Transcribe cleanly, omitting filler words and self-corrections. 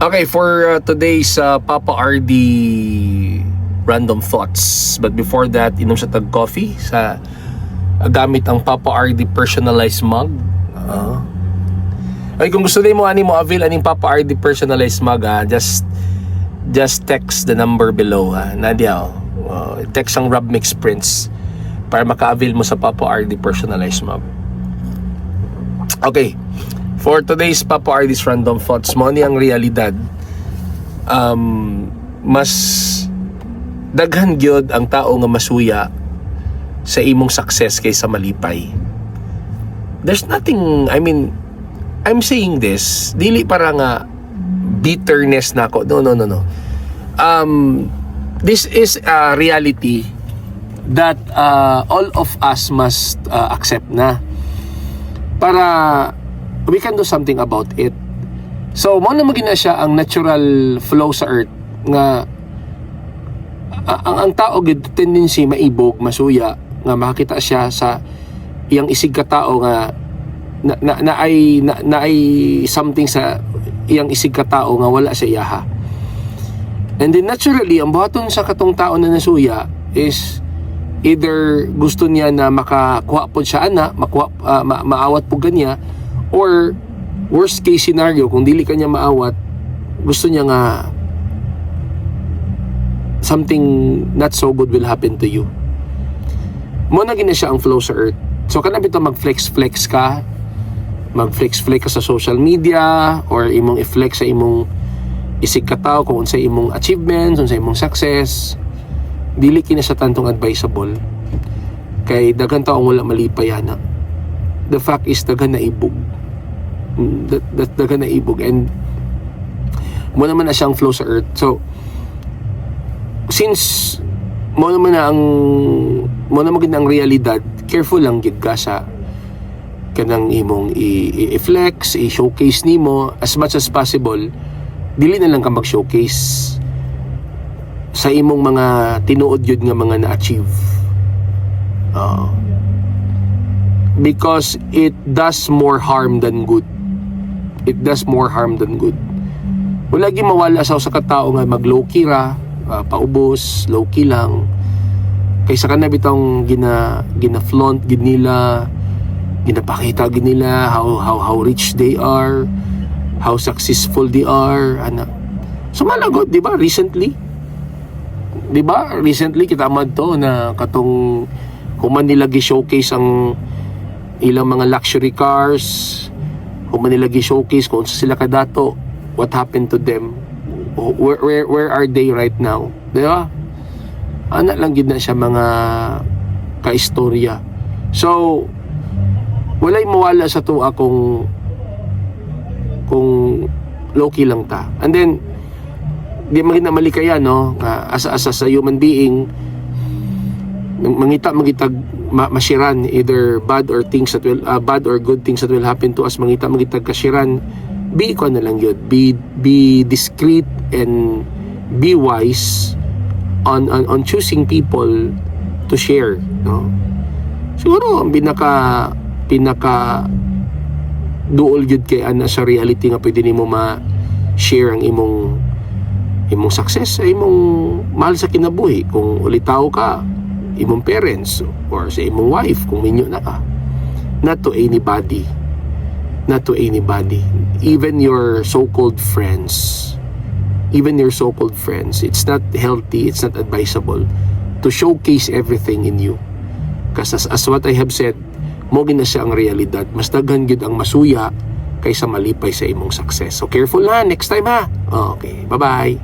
Okay, for today's Papa RD random thoughts. But before that, inom sa tag coffee sa gamit ang Papa RD personalized mug. Ay, kung gusto mo ani mo avail aning Papa RD personalized mug, just text the number below, ha. Nadia, oh. Text ang Rob Mix Prince para maka-avail mo sa Papa RD personalized mug. Okay. For today's Papa RD's random thoughts, mo ni ang realidad. Mas daghan gyud ang tao nga masuya sa imong success kaysa malipay. There's nothing, I mean, I'm saying this, dili para nga bitterness na ako. No, no, no, no. This is a reality that all of us must accept na para we can do something about it. So, mo na magina siya ang natural flow sa earth nga ang tao gid tendency maibog, masuya nga makakita siya sa iyang isig ka tao nga na ay something sa iyang isig ka tao nga wala sa iyaha. And then naturally, ang buhaton sa katong tao na nasuya is either gusto niya na makakuha po siya ana, makuha maawat po ganya, or worst case scenario, kung dili kanya maawat, gusto niya nga something not so good will happen to you. Mo na gina siya ang flow sa earth. So kana bitaw mag-flex flex ka, mag-flex flex ka sa social media or imong i-flex sa imong isig ka tao kung unsay imong achievements, unsay imong success, dili kina sa tantong advisable. Kay daghan taong wala malipay ana. The fact is daghan na ibog. That daghan na ibog and mo naman na siyang flow sa earth. So since mo naman gid ang realidad, careful lang gid ka sa kanang imong i-flex, i-showcase nimo. As much as possible, dili na lang ka mag-showcase sa imong mga tinuod yun nga mga na-achieve. Oo. Because it does more harm than good. It does more harm than good. Wala gi mawala sa usa ka tao nga mag low-key ra, paubos, low-key lang. Kaysa kana bitong gina flaunt gid nila, ginapakita gid nila how rich they are, how successful they are, ana. So malagot, di ba? Recently, di ba? Recently kita man to na katong human nila gi-showcase ang ilang mga luxury cars, human nila gi-showcase kung unsa sila kadato, what happened to them? Where are they right now? Di ba? Ana lang gid na siya mga kaistorya. So, walay mawala sa tuwa kung low-key lang ta. And then, di man gid na malikaya, no? Nga as a human being, mangita magitag masiran, either bad or things that will bad or good things that will happen to us, mangita magitag kasiran, be ko na lang yun, be discreet and be wise on choosing people to share, no? Siguro ang pinaka pinaka duol gyud kay ana sa reality nga pwede nimo ma-share ang imong success sa imong mahal sa kinabuhi, kung ulitaw ka, imong parents or sa imong wife kung minyo na ka. Not to anybody, not to anybody, even your so-called friends, even your so-called friends. It's not healthy, it's not advisable to showcase everything in you kasi as what I have said, mo gina siya ang realidad, mas daghan gyud ang masuya kaysa malipay sa imong success. So careful na next time, ha. Okay, bye bye.